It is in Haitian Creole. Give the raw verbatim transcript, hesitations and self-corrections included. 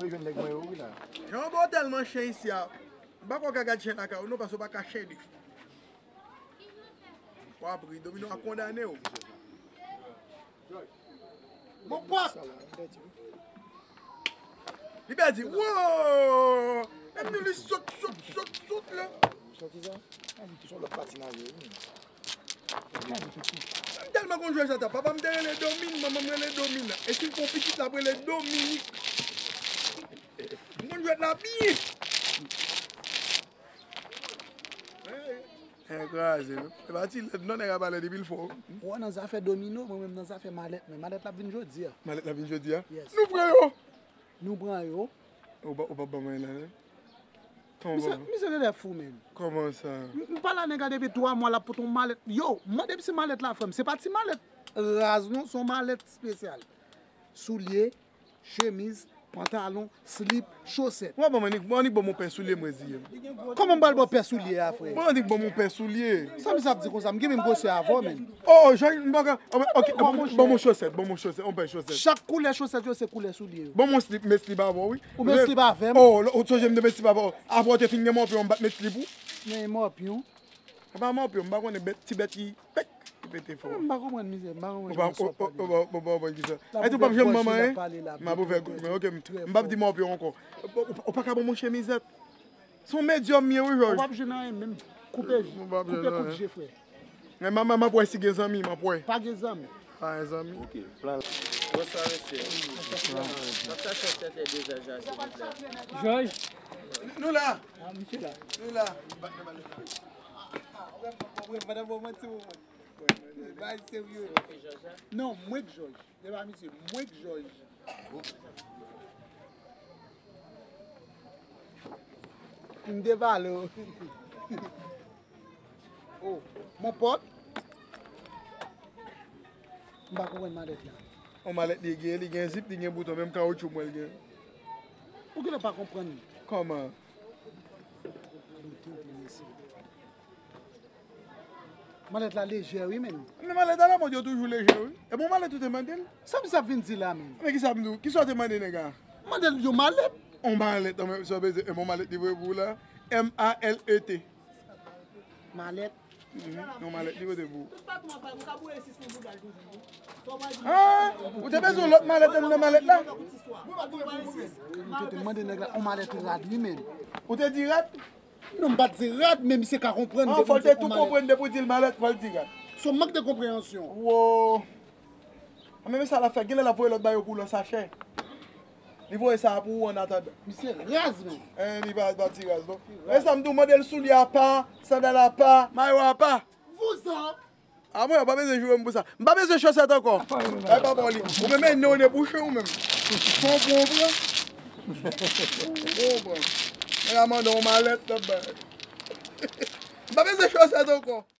Jwenn nèg mwen yo wi la. Jan w tèlman chen isi a, m pa kwè w ka gad chen lakay ou non, paske w pa ka chen de. W ap ri, domino a kondane w. Bon pòt! Li pèdi. Woo! Menm nou li sot, sot, sot, sot la. Sòti sa? Ann, ki son lòt pati nan yo, wi. M tèlman konn jwe sa, papa m te rele Domine, manman m rele Domine. E si l fè yon pitit, l ap rele Dominique. M konn jwèt la byen. Enkraze, non. E pa ti lèd, non, nèg a pale depi l fò. Ou wè nan zafè domino, mwen menm nan zafè malèt, men malèt la ap vin jodi a. Malèt la vin jodi a? Yes. Nou pran yo! Nou pran yo. Ou pa, ou pa ban mwen la, non? Kòman? Misye, misye genlè fou, menm. Kòman sa? M, m pale a nèg la depi twa mwa, l ap pote yon malèt. Yo, mande m si malèt la, frè m. Se pa ti malèt raz, non, se yon malèt espesyal. Soulye, chemiz, pantalon, slip, chosèt. Ou pa ban mwen, annik, annik ban m yon pè soulye, mwen, ziye m. Kòman m pral ba w pè soulye a, frè? Bon, annik ban m yon pè soulye. Sa misye ap di konsa, m gen menm gwosè avè w, menm. Oh, oh, Jòj, m pa ka, oh, ok, ban m yon chosèt, ban m yon chosèt, yon pè chosèt. Chak koulè chosèt yo, se koulè soulye yo. Ban m yon slip, m met slip avè w, wi. Ou met slip avè m? Oh, ou sonje m te met slip avè w. Apre w te fin gen mòpyon, m pa t met slip ou. Men mòpyon. Apa mòpyon, m pa konnen bèt, ti bèt ki pèk, ki pete fò. M pa konprann mizè, m pa konprann sa w ap pale. Ou pa, ou pa, ou pa konprann kisa. Ayiti ou p ap janm manman, en? M ap ouvè gòj mwen, ok, m, m p ap di mòpyon ankò. Ou, ou, ou pa ka ban m yon chemizèt. Se yon medyòm m ye wi, Jòj. Ou p ap jwenn anyen menm. Koupe, koupe kout je, frè. Men m, m, m ap wè si gen zanmi, m ap wè. Pa gen zanmi. Pa gen zanmi. Ok, plan. Bonswa, mesye. N ap chache yon sèten dezè jan, silvouplè. Jòj. Nou la. Ah, misye la. Nou la. Bay serye. Non, mwen k Jòj. Se pa misye, mwen k Jòj. M devale w. Oh, mon pòt. M pa konprann malèt la. On malèt li gen, li gen zip, li gen bouton, menm kawoutchou mwen l gen. Ou genlè pa konprann. Kòman? Malèt la lejè wi, menm. Men malèt alamòd yo toujou lejè wi. E bon malèt ou te mande l? Sa misye ap vin di la, menm? Men kisa m di w? Kisa w te mande nèg la? Mande l yon malèt. On malèt, non, men sa w bezwen, e bon malèt li voye pou w la. M A L E T. Malèt. Mhm, yon malèt li voye pou w. Ah, ou te bezwen yon lòt malèt anndan malèt la? M te mande nèg la, on malèt rad wi, menm. Ou te di rad? Non, m pa t di rad, men misye ka konprann. Ah, fò l te tou konprann depi w di l malèt, fò l di rad. Se yon mank de konpreyansyon. Wo. Ah, men, men sa l ap fè, genlè l ap voye lòt ba yo pou lòt sachè. Li voye sa a pou ou an atandan. Misye raz, men. Eh, li pa, pa ti raz, non. Men sa m di w, mande l soulye apa, sandal apa, mayo apa. Vouzan. Ah, mwen, ou pa bezwen joure m pou sa. M pa bezwen chosèt ankò. Ay, pa bò li. Ou menm, men, non, debouche ou menm. Son bon pran. Bon pran. Nèg la mande yon malèt, l ap bay. M pa bezwen chosèt ankò.